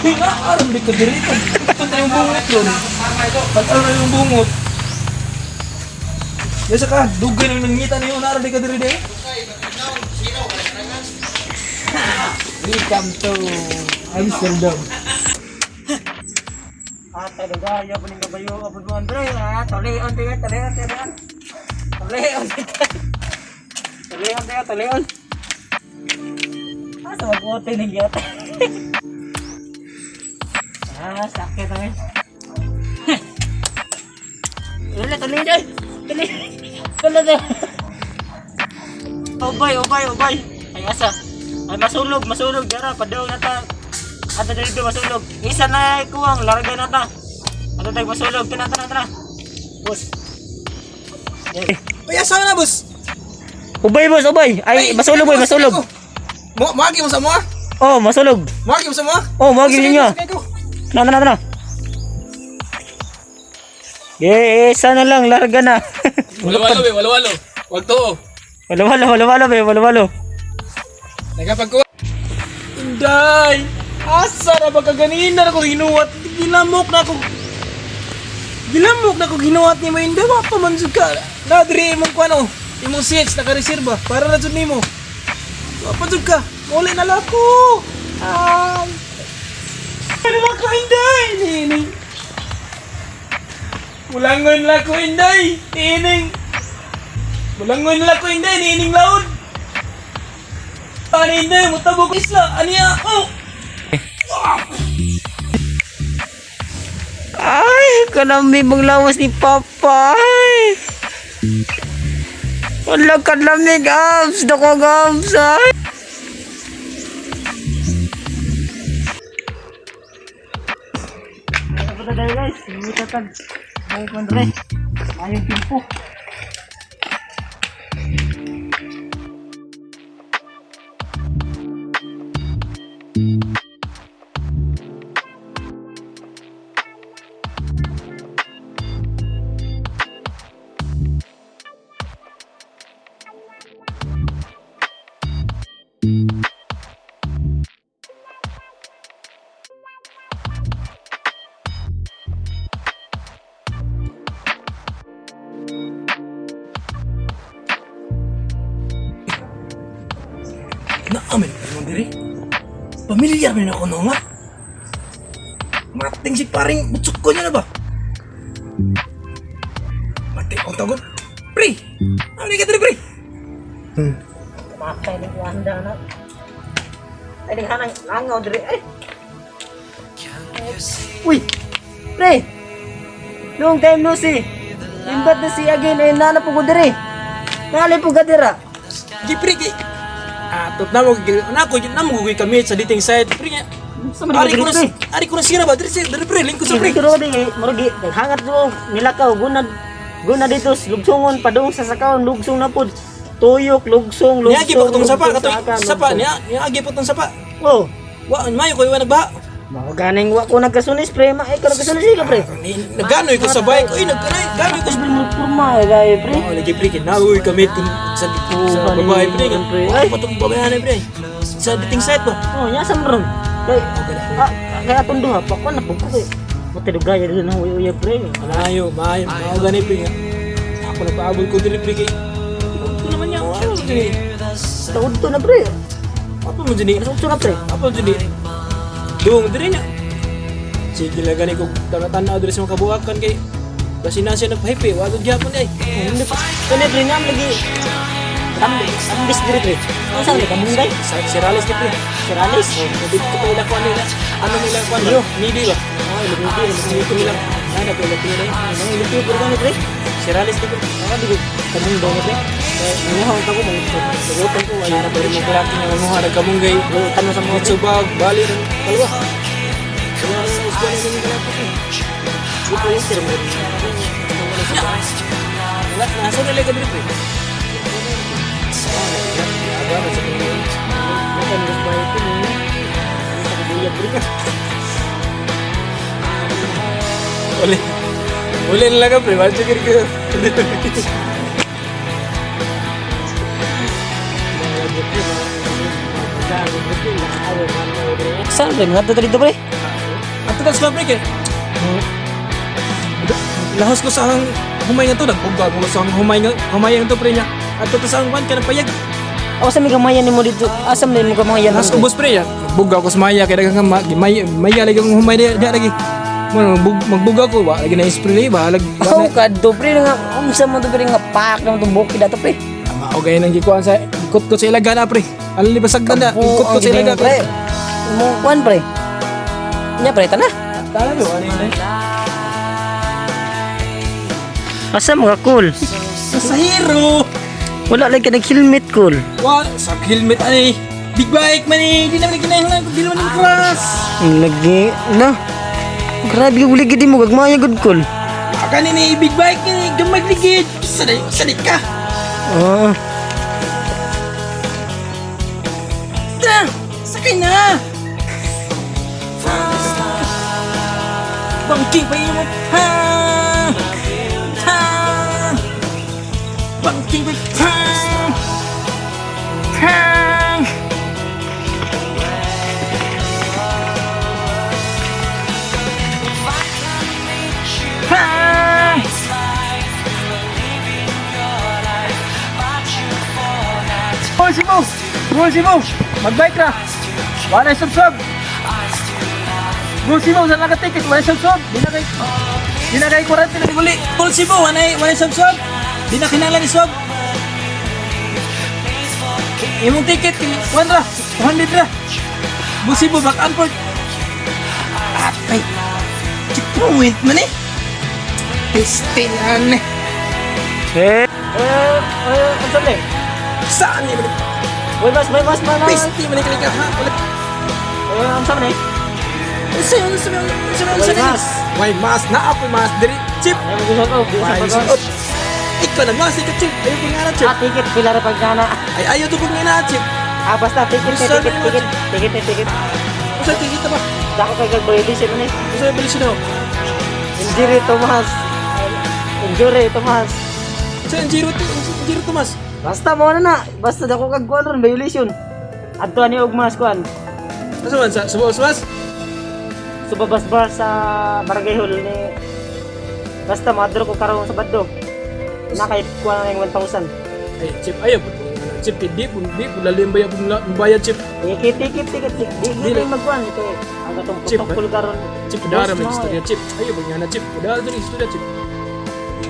Uy, nga, aram di ka diri. Pagpunta yung bungot yun. Pag-aram na yung bungot. Yasa ka, dugay nang nangita niyo, naram di ka diri di. Welcome to Amsterdam. Ah, talaga, ayaw pa ning kabayo, abot mo, Andre. Ah, tulion, tiga, tulion, tulion. Tulion, tiga. Tulion, tiga, tulion. Ah, sa mag-ote ng yata. Ah, sakit ang. Wala, tulion, ay. Tulion. Wala na. Ubay, ubay, ubay. Ay, asa. Ay, masulog, masulog. Dara, padaw na ta. Ato dito masulog. Isa na kuwang, larga na ta. Ato tayo masulog. Tara, tara, tara. Boss. Uy, asa na, boss? Ubay, boss, ubay. Ay, masulog, boy, masulog. Mo, moagi mo sa moa? Oh, masulog. Moagi mo sa moa? Oh, moagi ninyo. Sakay ko. Tara, tara, tara. Eh, isa na lang, larga na. Walo-walo, be, walo-walo. Wag to. Walo, walo, walo, walo, be, walo, walo. Nagapagkuha. Inday! Asa na ba kaganina na ko ginuwat? Gilamok na ko. Gilamok na ko ginuwat ni mo Inday. Wa pa man jud ka. Na diri imong kuano, imong seats nakareserba para na jud nimo. Wa pa jud ka. Muli na lang ko. Ay. Ano lang ko Inday? Nining. Mulangon lang ko Inday. Nining. Mulangon lang ko Inday. Nining laod. Ano hindi? Mutabog ko isla. Ano ya? Oh! Ay, kalami mong lawas ni Papa. Ay. Wala kalamig, abs. Dako, abs. Ay. Ano ba tayo, guys? Mutatag. Ay, kondre. Mayong timpo. Naamin ko naman diri. Pamilyar man ako no nga. Mating si paring butsok ko niya na ba? Mati ang tawag. Pre! Ano ka diri, pre? Matay ni Wanda na. Ay, naghanang langaw dire. Ay. Uy! Pre! Long time no see. Imbat na si again ay nana po ko dire. Nali po ka dira. Di pre kay Atot na mo na ko na mo kami sa dating site pre nga. Sa man Ari ko diri na pre. ari ko na sira ba diri diri pre lingkod sa pre. Pero di murag naghangat do nilakaw gunad guna dito lugsungon padung sa sakaon lugsong na pod. Tuyok lugsong lugsong. Niagi pa tong sapa lugsong katoy sa akan, sapa lugsong. niya niagi pa tong sapa. Oh, Wa mayo ko iwan nagbaha. mao ganing wa ko nagkasunis pre, ma ay ka nagkasunis ka pre. Naganoy ko sa bike. Uy, nagkanay, ganoy ko sa Pre mo purma eh gay pre. Oh, lagi pre, kinawi kami kung sa babae pre. pre. Ay, patong babae na pre. Sa dating site ba? Oh, nya sa ron. Kay Okay na. ah, kaya atong duha pa ko na pud ko kay. Matidugaya dito na uya pre. Malayo, maayo, mao gani pre nga. Ako na paabol ko diri pre kay. Ito naman niya, ano diri? Taud to na pre. Apa mo diri? Alas 8 na pre. Apa diri? Dung diri niya. Sige lang gani ko tanaw diri sa mga kabuhakan kay basi na siya nagpahipi, wa gud gyapon ay. Hindi pa. Kani pre ngam lagi. Tambis, tambis diri pre. Ano sa kamunggay? Sa Sirales ni pre. Siralis. Dito ko pa ila kuan nila. Ano nila kuan? Midi ba? Oh, ilugidi, Sige ko nila. Ana ko ila pinay. Ano ilugidi puro gani pre? Sirales ni pre. Ah, di ko kamunggay na pre. Nangahaw ta ko mga ko ay Para pa rin mo kalaki nga mamuha nagkamunggay. Lutan mo sa mga pre. Mitsubag, bali ng kalwa. Wala na usbuan ng kalapot eh. Di pre, sir mo. Wala na asa na ka diri pre. Aga na sa mga. Ano ba ito ni? Sa kabuya pre. Uli. Uli na lang ka pre, wala siguro ko. Saan pre? Mga dito pre? Ato tas pre kay. Lahos ko sa ang humay nga to, nagbuga ko sa ang humay nga humay nga to, pre, niya. Ato tas ang kwan kanang payag. Ako sa may gamayan nimo dito. Asa man mo gamayan? Nas ubos, pre, ya. Nagbuga ko sa maya kay daghang may maya lagi ang humay diha diha lagi. Mo magbuga ko wa lagi na spray ba lag. Oh, kadto, pre, nga unsa man to, pre, nga pak naman tong bukid ato, pre. Mao gay nang gikuan sa ikot ko sa ilaga na, pre. Alin ba sagdan na ikot ko sa ilaga, pre. Mo kuan, pre. Nya, pre, tana. Tara do ano yun eh. Asa mga cool? Sa hero. Wala lang ka nag-helmet, cool. Wa sa helmet ani. Big bike man eh. Di naman kinahanglan kung di naman ang crash. Lagi na. Grabe ka uli gid mo gagmaya gud, cool. Kani ni big bike ni gamay ligid. Sanay sanay ka. Oo. Ta, sakay na. Bangking pa mo. Ha! Ha! Bangking pa. Ha! Ha! Ha! Hoy, Simo! Hoy, Simo! Magbike ka! Wala subsub! Go, Simo! Saan ka ticket? Wala subsub! Di na kay kurante na guli! Tol, Simo! Wala subsub! Di na kinahanglan ni swab! Imong ticket, kuan ra! 200 ra! Go, Simo! Back and forth! Atay! Checkpoint man eh! Piste yan eh! Eh, eh, unsa man? Saan ni man? May mas man. Piste man eh ka ha? Wala. Eh, unsa man eh? Unsa yun? Unsa yun? Unsa yun? Unsa Way yun? mas. Way mas na ako mas diri chip. Ay, mag-usap ko. Way suot. Ikaw na mas ikaw chip. Ayaw ko nga na chip. Ah, ticket pila ra pag na. Ay ayaw to kong nga na chip. Ah, basta ticket, Gusto ticket, na yun, ticket, ticket, ticket. Unsa tigit ba? Dako kay kag violation man eh. Unsa yung bilis na? Injury Tomas. Injury Tomas. Unsa yung zero to zero to mas? Basta mo na na. Basta dako kag kuan ron violation. Adto ani og mas kuan. Unsa man sa subos mas? Subabas bar sa barangay hall ni. Basta madro ko karon sa Baddo. Na kay kuan na yung 1,000. Ay chip ayaw po nga na chip di po di po lalim bayad po bayad chip. Ticket, ticket, ticket, ticket. Di Di di na- magkuan kay ang katong Chip, protocol karon. Chip dara Boss, may no, istorya chip. Ayaw po nga na chip. Dara diri istorya chip.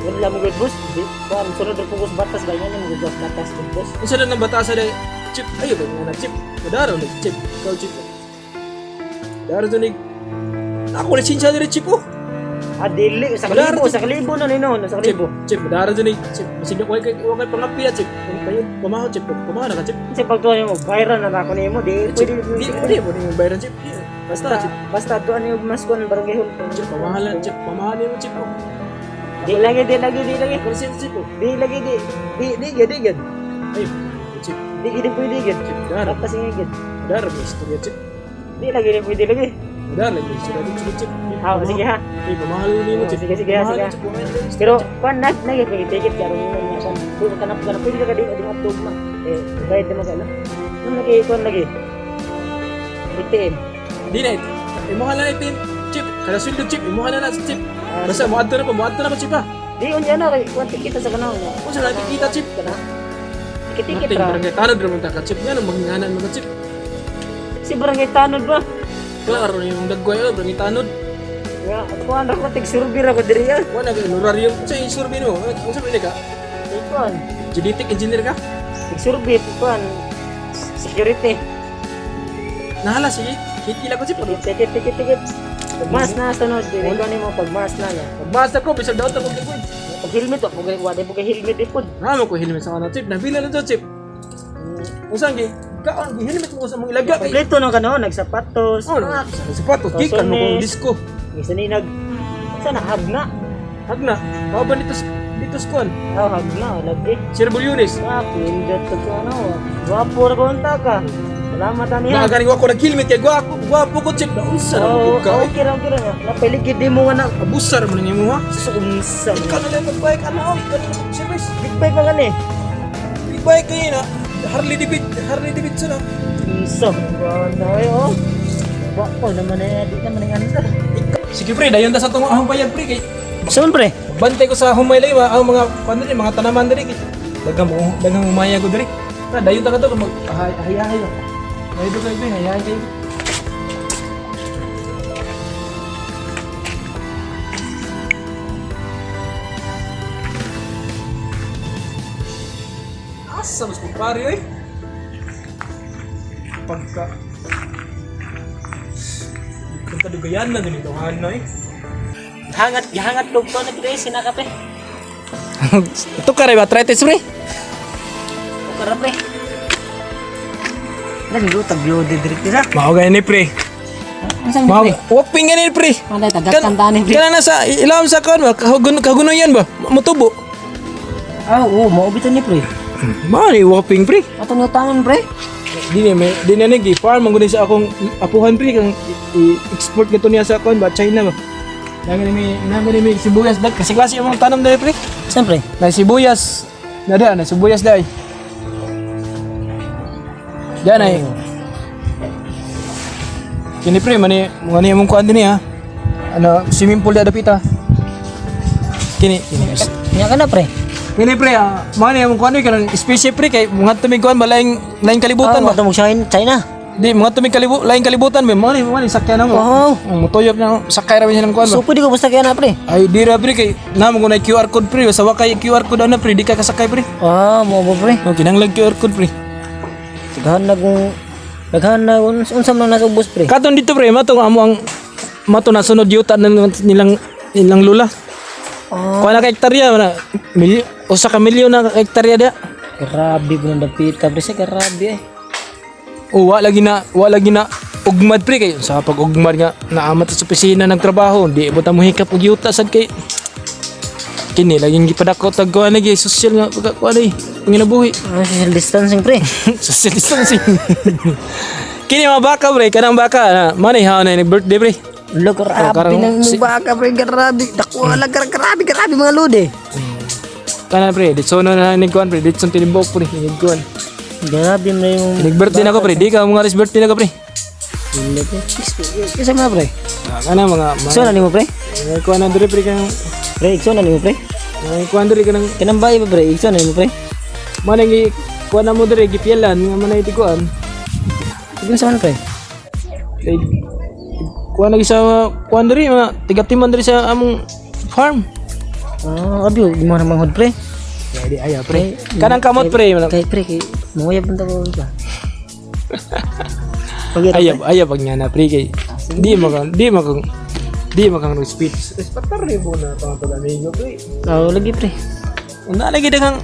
Wala mo good boss. Di kuan sunod ra pugos batas ba yan mo good batas good boss. Unsa na nang batasa de chip ayaw po nga na chip. Dara ulit chip. Ikaw chip. Dara diri. Ako lisensya diri chip oh. Ah, dili sa Wala kalibo, ra sa kalibo na nino, sa Chip, kalibo. chip, madara dyan eh. Chip, masig na kay kay pangapila, chip. Kayo, pamahaw, chip. Pamahaw na ka, chip. Kasi pag tuwan mo viral na ako nimo, di Chip, pwede. di, di, mo yung bayaran, chip. Di, basta, Basta, chip. basta doon yung mas kuan barangay hall. Chip, pamahalan, chip. Pamahalin mo, chip. Oh. Di lagi, di lagi, di lagi. Consent, chip. Oh. Di lagi, di. Di, di, gid, di, gid. Ay, chip. Di, gid, pwede, gid. Chip, dara. Batas nga, gid. Dara, may istorya, chip. Di lagi, di pwede lagi. Dara, may istorya, chip, chip. Di, Ah, sige ha. Di, pamahalin mo, Oh, chip. sige, sige, ha, Pamahalin, sige. chip. Pamahalin, chip. Pero, kuan na, na, gid, pwede, ticket, kaya rin niya, kuan. Pwede ka na, pwede pwede ka di, di matug ma. Eh, bayad naman ka, no? Nung lagi, kuan lagi. ATM. Di na, imo ka na itim, chip. Kada sweldo, chip. Imo ka na na, chip. Ah, Basta, muadto na pa, muadto na pa, chip, ha. Di, unya na, kay, kuan, ticket sa kanang. Kung sa natin kita, chip. Kana. Ticket, ticket Nating ra. barangay tanod ra man ta ka, chip. Nga, nung manginganan mga chip. Si barangay tanod ba? Klaro yung dagway, oh, barangay tanod. Nga, kuan ra ko tig survey ra ko diri ah. Wala ka honorarium. Sa survey no? Ang survey ka? Kuan, Genetic engineer ka? tig survey kuan security. Nahala sige. Hikila ko si Puro. Ticket, ticket, ticket. Pag mas na sunod, dili ko nimo pag mas na ya. Pagbasa ko bisag daot ako kay. Pag helmet wa pag wa di pag helmet di pod. Namo ko helmet sa kana chip. Nabila na to chip. Unsa gi? Kaon gi helmet mo sa mong ilaga kay. Kompleto no ka no, nagsapatos. Oh, Ah, sa sapatos gikan mo kong disco. Isa ni nag sana hagna. Hagna. Mao ba dito dito sa kuan? Oh, hagna lagi. Sir Bulyones. Ah, pindot ka sa ano. Gwapo ra konta ka. Salamat ani ha. Na gani ko nag-helmet kay gwapo gwapo ko chip na unsa na Oh, mo ka oy. okay ra. Napaligid di mo nga na Abusar mo ning imo ha. Unsa. Ikaw na lang magbike ano oy, ikaw na lang mag-service. Big bike man gani. Big bike kayo na. Harley David, Harley Davidson ah. Unsa ba na oh. Wa ko naman eh, di naman ang anda. Sige pre, dayon ta sa tong ahong payag pre kay Saan pre? bantay ko sa humay lay ang mga kuan diri, mga tanaman diri kay daghang daghang humaya ko diri. Tara, dayon ta kadto mag ahay ahay ahay. Dayon ta kay pre, hay hay kay. Asa mas kumpare oy? Pagka Pagkadugayan na din ito, ano eh. Hangat, gihangat log to na pre, sinaka pre. Ito ka rin ba? Arthritis pre? Ukara pre. Lagi tagyo de direct dira. Mao gani pre. Unsa Mao waping gani pre. Manday tagakan tani pre. Kana na sa ilawom sa kon ba kagunoyan ba? Mutubo. Ah, oo, mao bitan ni pre. Mao ni waping pre. Ato ni utangon pre. Di ni may di na ni farm man gud sa akong apuhan pre kang i-export nito niya sa kon ba China ba. Nangan ni may sibuyas dag kasi klase among tanom dai pre. Saan pre? Na sibuyas. Nada na sibuyas dai. Diyan ay. Kini pre mani mani among kuan dinhi ha. Ano swimming pool da dapita. Kini kini. Nya ka na pre. Kini pre ah, mani among kuan kanang spaceship pre kay mga tumig kuan ba laing laing kalibutan ba. Ah, mo China, China. Di mga tumig kalibu laing kalibutan ba mani mani sakyan mo. Wow. Mutuyok na sakay ra ba siya ng kuan ba. So pwede ko basta kaya na pre. Ay di ra pre kay namo ko na QR code pre sa wakay QR code ana pre di ka kasakay pre. Ah, mo ba pre? Oh, kinahanglan QR code pre. Daghan na kung daghan na unsa man nasa ubos pre. Katon dito pre, mato amo ang mato na sunod yuta ng nilang nilang lula. Ah, Kuha na ka hektarya na milyo, usa ka milyon na ka hektarya da. grabe ko nang dapita pre sa grabe eh. O wa lagi na ugmad pre kay sa pag ugmad nga naamat sa opisina ng trabaho, di mo ta mohikap og yuta sad kay kini laging gipadako tag kuha lagi social nga pagka kuha lagi panginabuhi. Ah, social distancing pre. Social distancing. Kini mga baka pre, kanang baka na manay ha na birthday pre. Lo grabe karang- nang baka pre, grabe. Dako lang grabe, grabe mga lode. Kana pre, ditso na ni kuan pre, ditso tinimbok pre, ni kuan. Grabe na yung Nig birthday na ko pre, di ka mga alis birthday na ko pre. Dili, pre. Isa mga pre. Ah, kana mga Ikso na nimo pre. mga kuan na diri pre kanang Pre, ikso na nimo pre. mga kuan diri kanang Kanang bayi ba pre, ikso na nimo pre. manang gi kuan na mo diri gipielan nga manay ti kuan. Ikso sa man pre. Kay kuan lagi sa kuan diri mga tigatiman diri sa among farm. Ah, abi di mo na manghod pre. Di aya pre. Kanang kamot pre. Kay pre kay manguyab man ta ko ba. Pag Aya aya pag nga na pre kay di mo kang speech. Respetar mo na pang pag-amigo pre. Oh, lagi pre. Una lagi daghang